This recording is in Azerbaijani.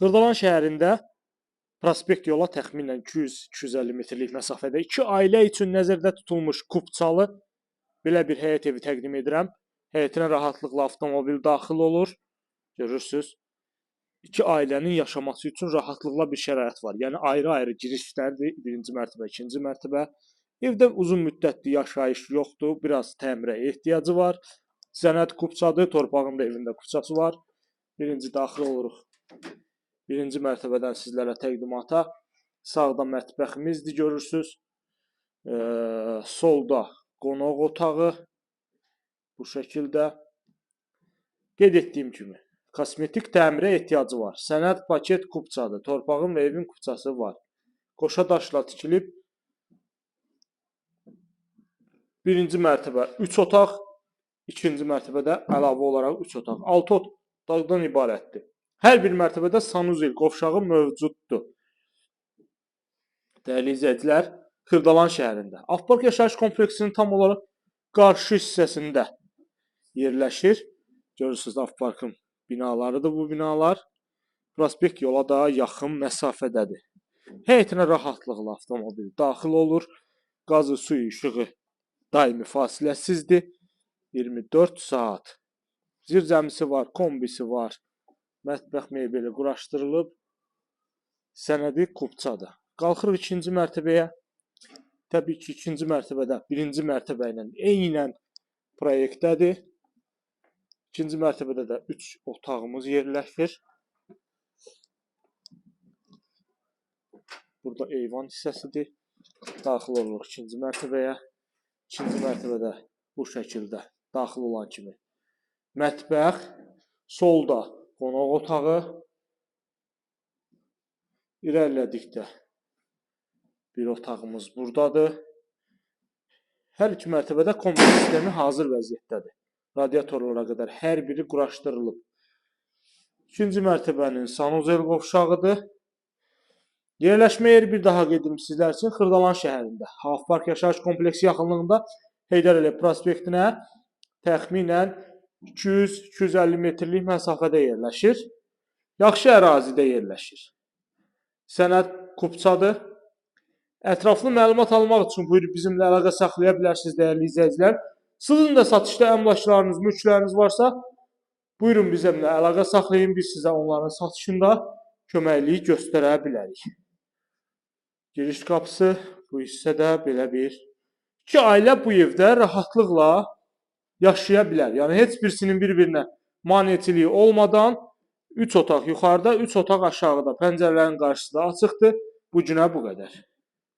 Xırdalan şəhərində prospekt yola təxminən 200-250 metrlik məsafədə iki ailə üçün nəzərdə tutulmuş kupçalı belə bir həyət evi təqdim edirəm. Həyətinə rahatlıqla avtomobil daxil olur. Görürsünüz. İki ailənin yaşaması üçün rahatlıqla bir şərait var. Yəni ayrı-ayrı girişlərdir. Birinci mərtəbə, ikinci mərtəbə. Evdə uzun müddətli yaşayış yoxdur. Biraz təmirə ehtiyacı var. Sənəd kupçadır. Torpağın da evində kupçası var. Birinci daxil oluruq. Birinci mərtəbədən sizlərə təqdimata. Sağda mətbəximizdir, görürsünüz. Solda qonaq otağı. Bu şəkildə. Qeyd etdiyim kimi, kosmetik təmirə ehtiyacı var. Sənəd paket kupçadır. Torpağın və evin kupçası var. Qoşa daşla tikilib. Birinci mərtəbə 3 otaq, ikinci mərtəbədə əlavə olaraq 3 otaq. 6 otaqdan ibarətdir. Hər bir mərtəbədə sanuzel qovşağı mövcuddur. Dəyərli izləyicilər, Xırdalan şəhərində Avpark yaşayış kompleksinin tam olaraq qarşı hissəsində yerləşir. Görürsünüz, Avparkın binalarıdır bu binalar. Prospekt yola da yaxın məsafədədir. Həyətinə rahatlıqla avtomobil daxil olur. Qazı, suyu, işığı daimi fasiləsizdir. 24 saat. Zirzəmisi var, kombisi var. Mətbəx mebeli quraşdırılıb. Sənədi kupçadır. Qalxırıq ikinci mərtəbəyə. Təbii ki, ikinci mərtəbədə birinci mərtəbə ilə eynən proyektdədir. İkinci mərtəbədə də 3 otağımız yerləşir. Burada eyvan hissəsidir. Daxil oluruq ikinci mərtəbəyə. İkinci mərtəbədə bu şəkildə daxil olan kimi mətbəx, solda qonaq otağı. İrəlilədikdə bir otağımız buradadır. Hər iki mərtəbədə kombi sistemi hazır vəziyyətdədir. Radiatorlara qədər hər biri quraşdırılıb. İkinci mərtəbənin sanuzel qovşağıdır. Yerləşmə yeri bir daha qeyd edim sizlər üçün Xırdalan şəhərində. Avpark yaşayış kompleksi yaxınlığında Heydər Əliyev prospektinə təxminən 200-250 metrlik məsafədə yerləşir. Yaxşı ərazidə yerləşir. Sənəd kupçadır. Ətraflı məlumat almaq üçün buyurub bizimlə əlaqə saxlaya bilərsiniz dəyərli izləyicilər. Sizin də satışda əmlaklarınız, mülkləriniz varsa, buyurun bizimlə əlaqə saxlayın. Biz sizə onların satışında köməkliyi göstərə bilərik. Giriş qapısı bu hissədə belə bir. İki ailə bu evdə rahatlıqla yaşaya bilər. Yəni heç birisinin bir-birinə maneçiliyi olmadan 3 otaq yuxarıda, 3 otaq aşağıda. Pəncərələrin qarşısı da açıqdır. Bu günə bu qədər.